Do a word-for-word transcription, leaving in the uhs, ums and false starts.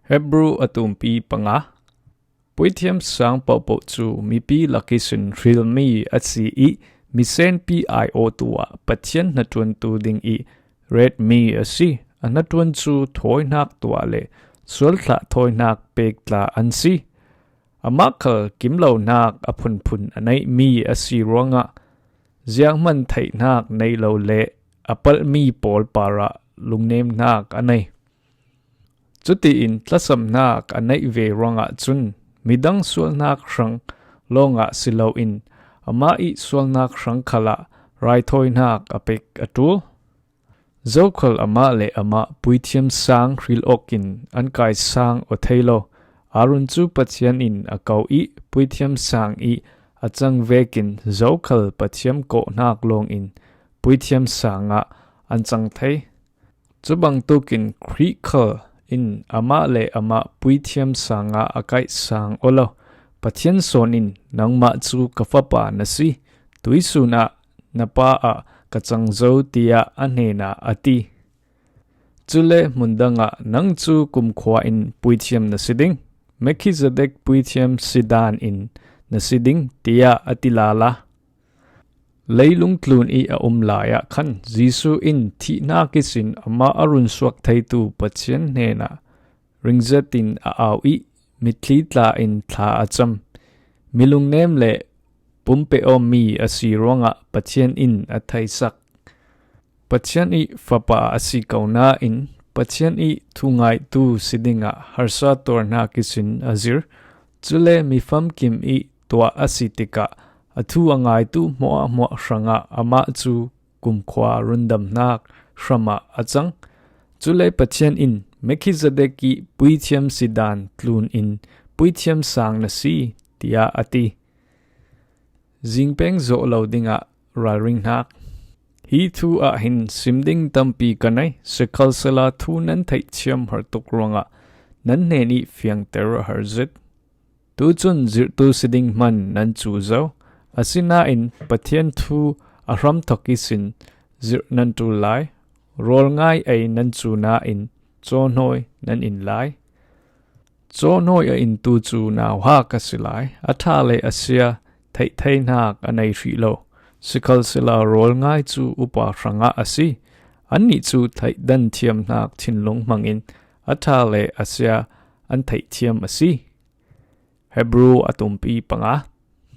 Hebru a tumpi panga. Puithiam sang pohpoh cu mipi lak ihsin hrilmi a si i misenpi aiawhtu ah Pathian hnaṭuantu ding i retmi a si. A hnaṭuan cu thawinak tuah le sualthlah thawinak pek tla an si. Amah khal kimlonak a phunphun a neihmi a si ruangah zianghman theihnak nei lo le a palhmi pawl parah lungnemnak a nei. Cutiin tlasamnak a neih ve ruangah cun midang sualnak hrang lawngah si loin amah ih sualnak hrang khalah raithawinak a pek a ṭul. Zokhal amah le amah puithiam sang hril awkin an kai sang aw thei lo. Aaron cu Pathian in a ko i puithiam sang ih a cang vekin zokhal Pathian kawhnak lawngin puithiam sangah an cang thei. Cubangtukin Khrih khal in amah le amah puithiam sangah a kaih sang aw lo. Pathian sawn in, "Nangmah cu ka fapa na si, tuisun ah na pa ah ka cang zo," tiah a hnenah a ti. Cule hmundang ah, "Nang cu kumkhua in puithiam na si ding, Melkhizedek puithiam sidan in na si ding," tiah a ti lala. Leilung tlun ih a um lai ah khan Jesuh in thihnak ihsin amah a run suak theitu Pathian hnenah ringzetin a au i mitthli tla in thla a cam. Milungnem le pumpeh awmi a si ruangah Pathian in a theisak. Pathian ih fapa a si ko nain Pathian ih thungaitu si dingah harsa tuarnak ihsin a zir. Cule mifamkim ih tuah a si tikah a thu a ngaitu hmuahhmuah hrangah amah cu kumkhua rundamnak hramah a cang. Cule Pathian in, "Melkhizedek ih puithiam sidan tlun in puithiam sang na si," tiah a ti. Zingpeng zawh lo dingah ralringnak. Hi thu ah hin sim ding tampi ka nei, sikhalsehla thu nan theihthiam har tuk ruangah nan hnen ih fiangter a har zet. Tucun zirhtu si ding hman nan cu zo. Asinain Pathian thu a hramthok ihsin zirh nan ṭul lai. Rawl ngai ei nan cu nain cawhnawi nan in lai. Cawhnawi a intu cu nauhak a si lai. A ṭha le a sia theihtheinak a nei hrih lo. Sikhalsehla rawl ngai cu upa hrangah a si. Annih cu theihdan thiamnak thinlung hmangin a ṭha le a sia an theihthiam a si. Hebru a tumpi panga.